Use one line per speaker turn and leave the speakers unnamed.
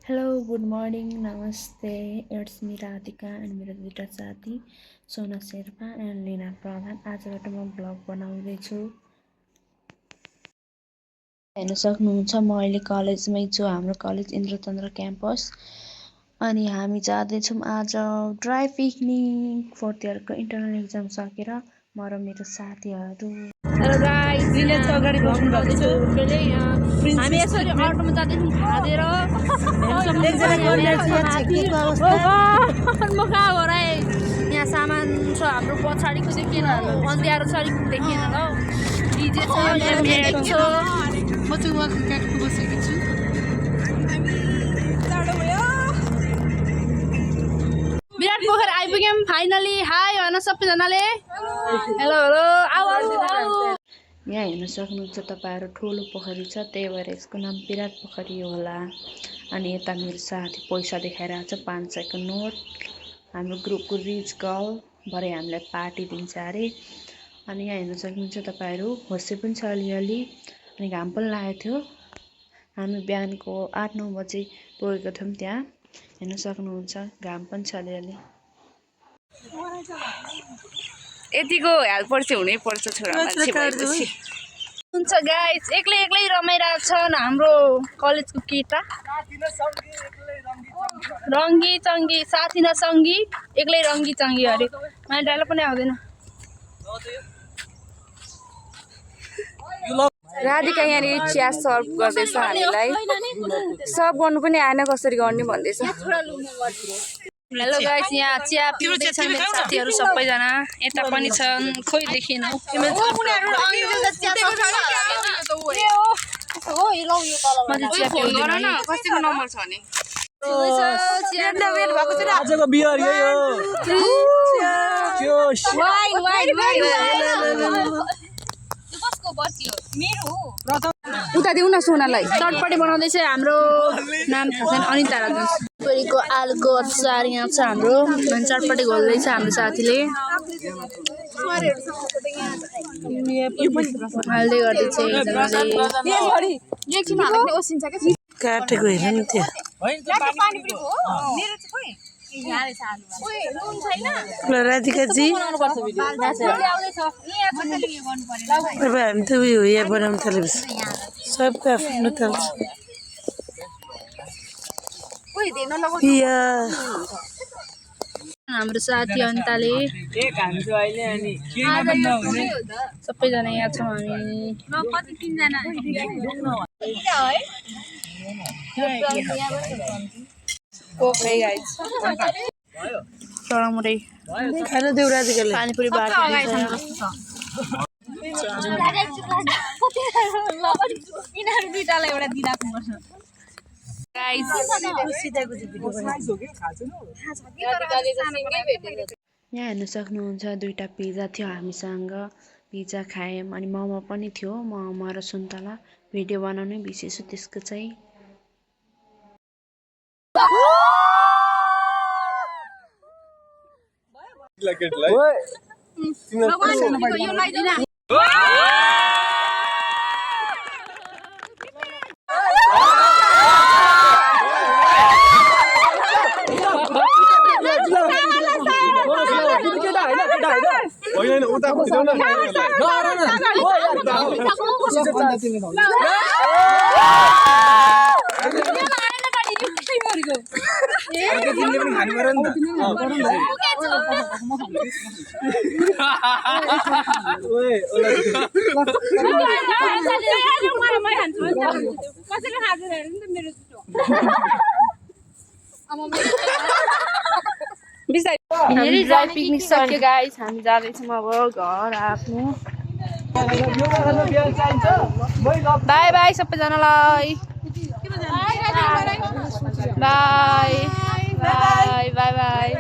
Hello good morning नमस्ते it's me Radhika and मेरो दुईटा साथी सोना शेर्पा एन्ड लिना प्रधान। आजबाट म ब्लग बनाउँदैछु। हेर्न सक्नुहुन्छ म अहिले कलेजमै छु। हाम्रो कलेज इन्द्रचन्द्र क्याम्पस अनि हामी जाँदैछौँ आज ड्राई पिकनिक। फोर्थ इयरको इन्टरनल एक्जाम सकेर म र मेरो साथीहरू।
हेलो गाइस, दिनेश अगाडि बस्नु भएको छु। हामी यसरी अटोमा जाँदैछौँ खादेर। यहाँ सामान छ हाम्रो पछाडिको देखिएन, अन्ध्यारो छ अलिक देखिएन ल। डिजे छ, म्याट छ। म चाहिँ वहाँ क्याटको बसेको छु। विराट पोखर आइपुग्यौँ फाइनली। हाई भन सबैजनाले। हेलो हेलो आऊ आऊ आऊ।
यहाँ हेर्न सक्नुहुन्छ तपाईहरु ठुलो पोखरी छ, त्यही भएर यसको नाम विराट पोखरी होला। अनि यता मेरो साथी पैसा देखाइरहेको छ 500 को नोट। हाम्रो ग्रुपको रिच गर्ल भरे हामीलाई पार्टी दिन्छ अरे। अनि यहाँ हेर्न सक्नुहुन्छ तपाईहरु होस्टे पनि छ अलिअलि अनि घाम पनि लागेको थियो। हामी बिहानको 8-9 बजे पुगेको थियौँ त्यहाँ। हेर्न सक्नुहुन्छ घाम पनि छ अलिअलि।
यतिको हेल्प पर्छ हुनै पर्छ छोरा मान्छे भएपछि। हुन्छ गाइस, एक्लै एक्लै रमाइरहेको छन् हाम्रो कलेजको केटा। रङ्गी चङ्गी साथी न सङ्गी, एक्लै रङ्गी चङ्गी अरे। मलाई डायलग पनि आउँदैन। राधिका यहाँनिर चिया सर्भ गर्दैछ हामीलाई। सर्भ गर्नु पनि आएन कसरी गर्ने भन्दैछ। हेलो गाइस, यहाँ चिया पिउँदैछ मेरो साथीहरू सबैजना। यता पनि छन्, खोइ देखिन। कसैको नम्बर छ नि?
आजको बियर यही हो।
उता देऊ न सोनालाई। चटपटी बनाउँदैछ हाम्रो नाम थाहा छैन, अनिता राजन। परिको आलुको अचार यहाँ छ हाम्रो। अनि चटपटी घोल्दैछ हाम्रो साथीले। हाल्दै गर्दैछ एकजनाले।
काटेको हेर्नु नि त्यो राधिकाजी। अब हामी त उयो यहाँ बनाउनु थालेपछि सबको आफ्नो थाल्छ।
हाम्रो साथी अनिताले सबैजना यहाँ छौँ हामी। चरामुरै
खानु देऊ राधिकाले।
पानीपुरी बाटो
यहाँ हेर्न सक्नुहुन्छ दुईटा पिज्जा थियो हामीसँग। पिज्जा खायौँ अनि मोमो पनि थियो। मोमो र सुन्तला भिडियो बनाउनै बिर्सेछु त्यसको चाहिँ।
ड्राई पिकनिक सक्यो गाइस। हामी जाँदैछौँ अब घर आफ्नो। बाई बाई सबैजनालाई। By by by by.